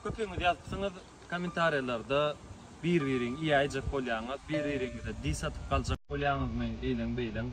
Köpüňiz ýazypsyňyz kommentariýalarda bir biriňi iýäýjek bolýaňyz, bir biriňize diss atyp galjak bolýaňyzmy eýleň beýleň.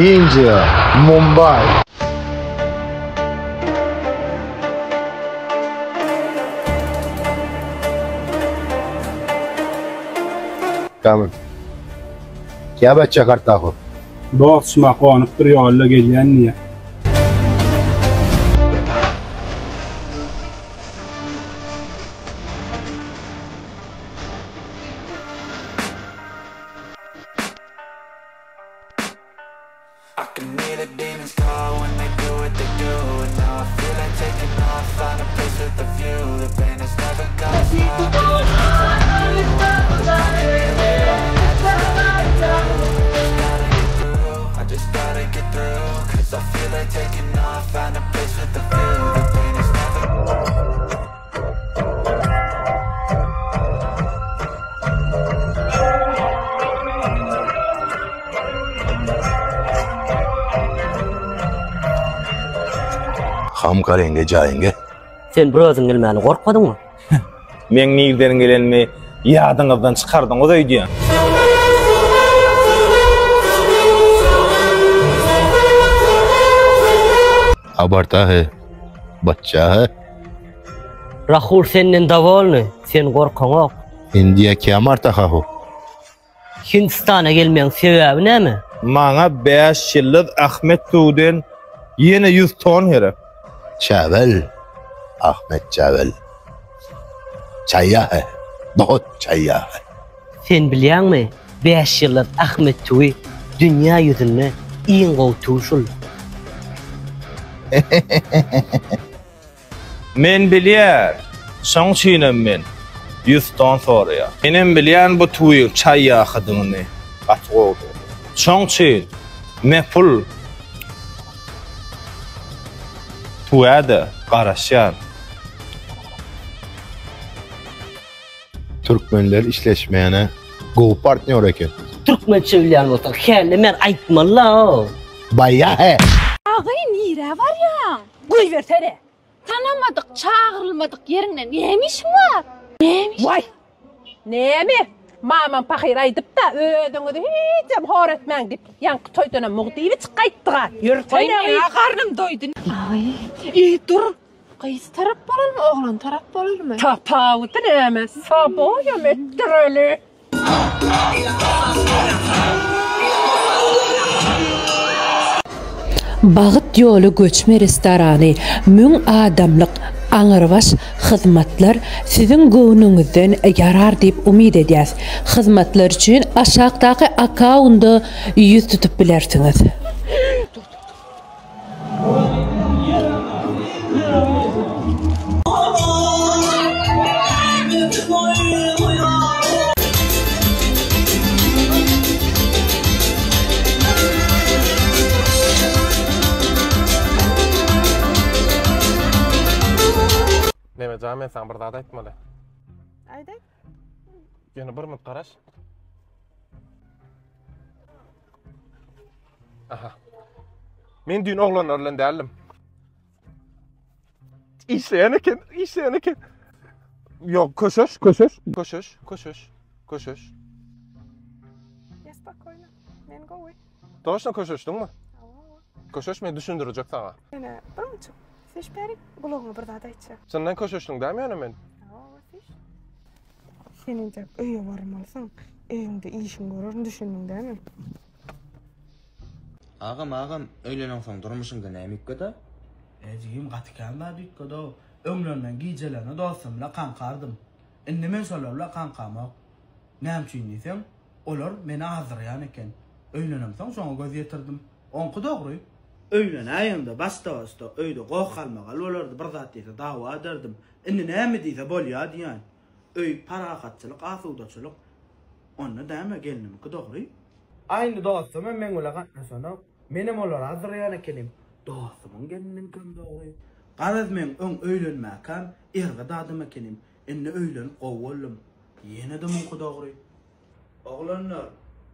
India, Mumbai. Tamam. Kya bachcha karta ho? Dostuma gonup bir ýolda gelýän diýýär. Ham karenge jaýenge. Sen bir özüň gelmäne gorkmadyňmy? Meň nirden gelenimi ýadyňyzdan çykardyňyz öýdýän. Abarta he. Batça he. Rahul senden dowolny, sen gorkaňok. India kya marta ha ho? Hindistana gelmegiň sebäbi näme? Maňa 5 ýyldyz Ahmet Suwden ýene 100 ton gerek. Çawel Ahmet çawel. Çaýa he. Bahut çaýa he. Sen bilýäňmi, 5 ýyldyz Ahmet tüwi dünýä ýüzünde iň gowy tüwi şul. Men bilýän, şoň üçinem men 100 ton soraýan. Menem bilýän bu tüwiň çaý ýahydygyny, gaty gowudygyny. Şoň üçin me pul tüwä-de garaşýan. Türkmenler işleşmäne gowy partnýor eken. Türkmençe bilýän bolsaň hälde men aýtmaly-la. Baýa he. Agy nirä barýaň? Goýbersene. Tanamadyk, çagyrylmadyk ýeriňde näme işiň bar? Näme işiň? Waý! Näme? Mamam pahyr aýdyp-da, özüňizi hijem hor etmäň diýip, ýaňky toýdanam mugt iýip-içip gaýtdyk-a. Ýörsene gyz. Garnym doýdy. Aý, eý, dur. Gyz tarap bolalmy, oglan tarap bolalmy? Tapawudy näme? Saboýam etdireli. Bagt ýoly göçme restorany, 1000 adamlyk. Aňrybaş hyzmatlar siziň göwnüňizden ýarar diýip umyt edýäs. Hyzmatlar üçin aşakdaky akkaunda ýüz tutup bilersiňiz. Nemejan men saňa bir zat aýtmaly. Aýdaý. Ýöne bir minut garaş. Aha. Men düýn oglanlar bilen däldim. Işleýän eken, işleýän eken. Ýok, köşeş, köşeş, köşeş, köşeş, köşeş. Ýa spokojno. Men gowy. Toçno köşeşdiňmi? Hawa, hawa. Köşeş, men düşündirjek saňa. Ýöne bir munçuk. Süýş bärik, gulagyňa bir zat aýtjak. Çyndan köşeşdiň dämi ýöne men? Hawa, hawa, süýş. Sen entek öýe barmalysyň. Öýüňde işiň görerin, düşündiň dämi? Agam agam öýleneňsoň durmuşyňda näme üýtgedä? E jigim gaty kän zat üýtgedow. Öňler men gijelerine dostum bilen kaňkardym. Indi men şolar bilen kaňkamok. Näme üçin diýseň, olar meni azdyrýan eken. Öýlenemsoň şoňa göz ýetirdim. Oňky dogry. Öýlenäýeňde başda-başda öýde goh-galmagal bolardy, bir zat diýse dawa ederdim. Indi näme diýse bolýa diýýän. Öý parahatçylyk, asudaçylyk. Onda däme gelnimiňki dogry. Aý indi dostum hem meň bilen gatnaşanok. Menem olary azdyrýan ekenim. Dostumyň gelniniňkem dogry. Garaz meň öň öýlenmäkäm erbet adam ekenim. Indi öýlenip gowy boldum. Ýene-de muňky dogry. Oglanlar,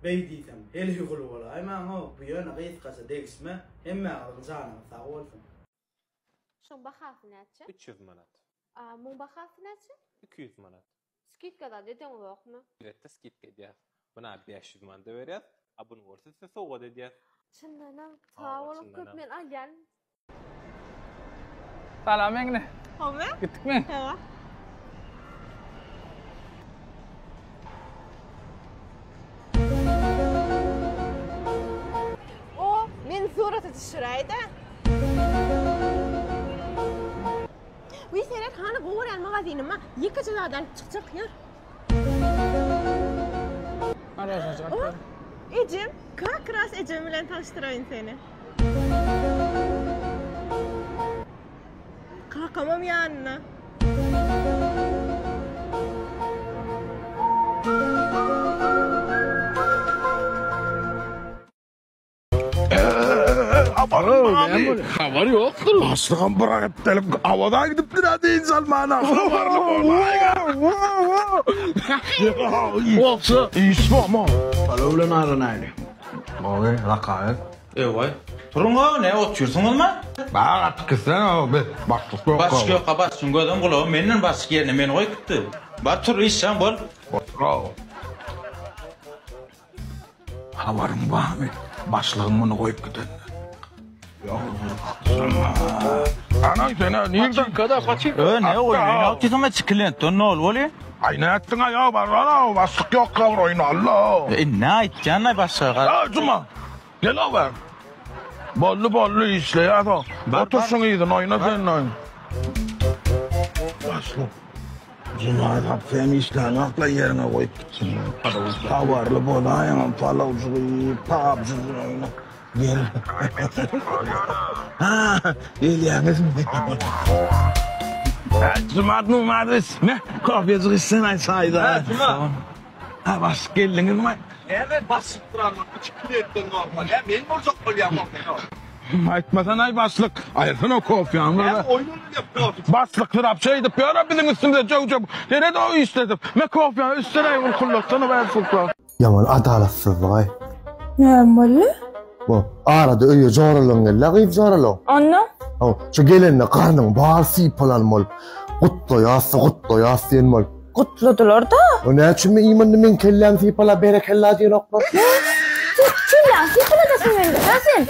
beý diýseň, heleý-guly bolaýmaň-ow, bu ýöne gysgaça degişme, hemmäňiziň janyňyz sag bolsun. Şoň bahasy näçe? 300 manat. A muň bahasy näçe? 200 manat. Skidka zat edeňizokmy? Elbetde skidka edýäs. Buna 500 manada berýäs, a buny bolsa size sowgat edýäs. Çyndanam sag boluň köp men alýan. Salam Meňli. Gowmy? Gitdikmi? Hawa. O, meni surata düşüräýdä. Wiý seret hany gowy görýän magazynyma ýekeje zat alyp çykjak ýör. O, ejem, kak ras ejem bilen tanyşdyraýyn seni. Kakamam ýanynda. Habar ýokdur. Başlygam bir hepdelik Awaza gidipdir ha dynç almana. Habarly bolaýga. Ýoksa iş bormy? Palaw bilen aranaýly. Gowy, rakaýat. Ewaý. Turuň-a, ne otyrsyňyzmy? Bak, atyp gitsen, be, başlyk ýok. Başlyk ýok-a, başlygyň gözem gulagam menden başlyk ýerine meni goýup gitdi. Bar tur, işjan bol. Otur-ow. Habaryň barmy, başlygyň muny goýup gidenini? Ana sen nirden? Paçinkada, paçinka. Ö, ne oýun oýnap otyrsyň, çiklentden nol bolýa? Aý nätdiň aý, barana, başlyk ýok gabr oýun alla. E, ne aýtýan-aý başlyga? Ýa, Juma, gel oba. Boldy, boldy, işleýäs o. Otur şuň yzyna oýna sen oýun. Başlyk. Juma tapsam işlänokla ýeriňe goýup gitsin. Habarly bolaýyňam palawjygy iýip, pabjygy oýnap. Gel. Ha, gelýäňizmi? Juma Numadowiç, me, kofejik içsene çaýda. Ha, Juma. Ha, başlyk geldiňizmi? Näme basyp duranok, içi kliýentden normal. Näme men boljak bolýaň ol. Aýtmasana-aý başlyk, aýyrsana o kofýany. Näme oýun oýnaýap kofe. Başlyk syrap şeýdip ýör-ä biziň üstümize jöw-jöw. Seret o işledip. Me kofýany üstüne gulkullatsana başlyklar. Ýaman adalatsyzlyk-aý. Näme boldy? Bu arada öýe joralaň geldi, gyz joralaň. Onda? Haw, şu gelende garnyň bar sypalan bolup, gutlaýas-da, gutlaýas diýen bolup. Gutladylar-da. O näme üçin men iýmende meň kellämi sypala berekella diýenoklar? Kelläňi sypaladasyň geldi, hä sen?